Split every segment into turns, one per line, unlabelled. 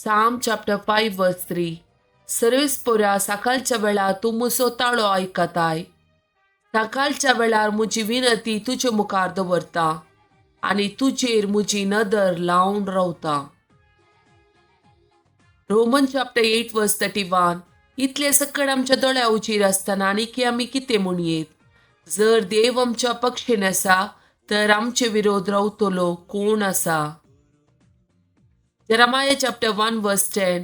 Psalm chapter 5 verse 3. सर्वेस्पोरा सकाळच्या वेळार तूं म्हजो ताळो आयकताय. सकाळच्या वेळार म्हजी विनंती तुजे मुखार दवरता आनी तुजेर म्हजी नदर लावन रावता. Roman chapter 8 verse 31. इतले सकड आमच्या दोळ्या उचीर आसतना आनी की आमी कितें म्हणयेत? जर देव आमच्या पक्षीन आसा तर आमचे विरोध रावतलो कोण आसा? Jeremiah chapter 1 verse 10.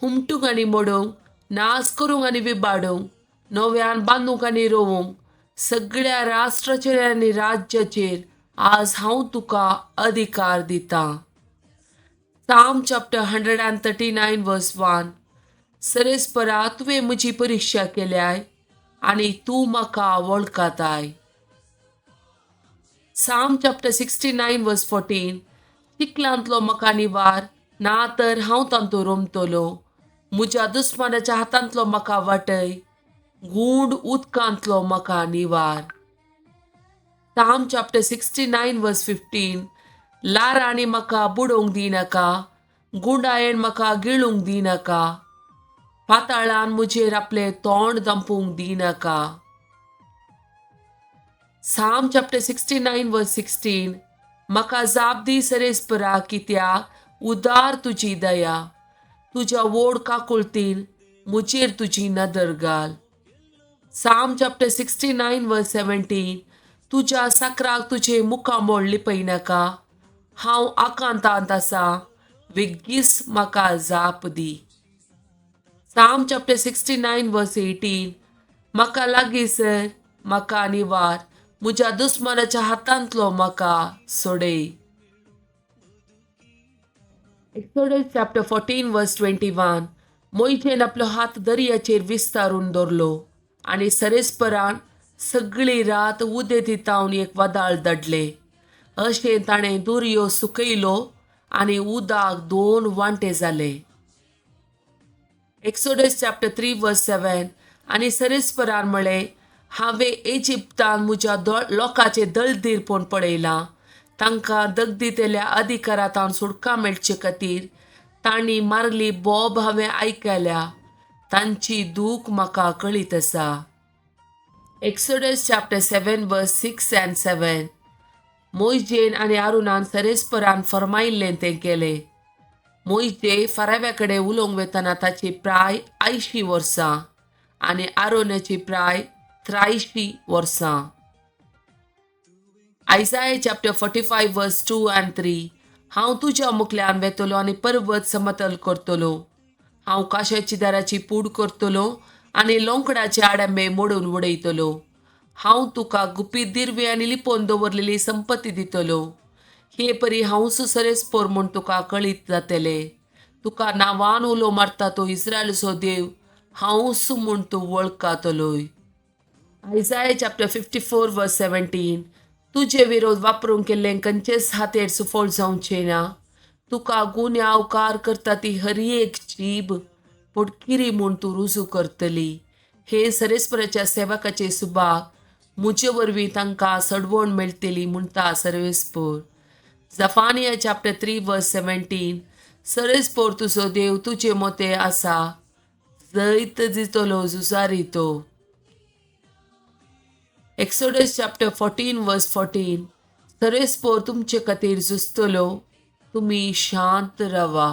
हुमटूंक आनी मोडूंक, नाश करूंक आनी विबाडूंक, नव्यान बांदूंक आनी रोवूंक, सगळ्या राष्ट्राचेर आनी राज्याचेर आज हांव तुका अधिकार दितां. Psalm chapter 139 verse 1. सरेस्परा तुवें म्हजी परिक्षा केल्याय आनी तूं म्हाका वळखताय. Psalm chapter 69 verse 14. चिखलांतलो म्हाका निवार, ना तर हांव तांतूं रोमतलो. म्हज्या दुस्मानाच्या हातांतलो म्हाका वाटय, गूंड उदकांतलो म्हाका निवार. Psalm chapter 69 verse 15. लारांनी म्हाका बुडोवंक दिनाका, गुंडायेन म्हाका गिळूंक दिनाका, पाताळान म्हजेर आपलें तोंड दंपूंक दिनाका. Psalm chapter 69 verse 16. म्हाका जाप दी सरेस्परा, कित्याक उदार तुजी दया. तुज्या व्हड काकुळतीन म्हजेर तुजी नदर घाल. Psalm chapter 69 verse 17. तुज्या साकराक तुजें मुखामळ लिपयनाका. हांव आकांतांत आसा, वेगीच म्हाका जाप दी. Psalm chapter 69 verse 18. म्हाका लागीं सर, म्हाका निवार, म्हज्या दुस्मानाच्या हातांतलो म्हाका सोडय. Exodus chapter 14 verse 21. मोयजेन आपलो हात दर्याचेर विस्तारून दवरलो आनी सरेस्परान सगळी रात उदेंत एक वादळ दडले. अशें ताणें दर्यो सुकयलो आनी उदक दोन वांटे जाले. Exodus chapter 3 verse 7. आनी सरेस्परान म्हळें, हांवें इजिप्तान म्हज्या लोकांचें दळदीरपण पळयलां. तांकां दगदितेल्या अधिकारांत सुटका मेळचे खातीर तांणी मारली बोब हांवें आयकल्या. तांची दूख म्हाका कळीत आसा. Exodus chapter 7 verse 6 and 7. मोयजेन आनी आरुणान सरेस्परान फर्मायिल्लें तें केलें. मोयजे फाराव्या कडेन उलोवंक वेतना ताची प्राय 80 वर्सां आनी आरोनाची प्राय 83 वर्सां. Isaiah chapter 45 verse 2 and 3. हांव तुज्या मुखल्यान वेतलो आनी पर्वत समतल करतलो. हांव काशाची दाराची पूड करतलो आनी लोंकडाचे आडंबे मोडून उडयतलो. हांव तुका गुपीत दिरवी आनी लिपोवन दवरलेली संपत्ती दितलो. हे परी हांव सरेस्पोर म्हूण तुका कळीत जातलें. तुका नांवान उलो मारता तो इस्रायलचो देव हांवूच म्हूण तूं वळखतलोय. Isaiah chapter 54 verse 17. तुजे विरोध वापरूंक केल्लें खंयचेच हातेर सुफळ जावचें ना. तुका गुन्यांवकार करता ती हर एक जीब पोटकिरी म्हूण तूं रुजू करतली. हे सरेस्पराच्या सेवकाचे सुभाग, म्हजे वरवीं तांकां सडवण मेळटली म्हणटा सर्वेस्पोर. Zephaniah chapter 3 verse 17. सरेस्पोर तुजो देव तुजे मोते आसा, जैत दितलो झुजारी तो. Exodus chapter 14 verse 14. सरेस्पोर तुमचे खातीर झुजतलो, तुमी शांत रावा.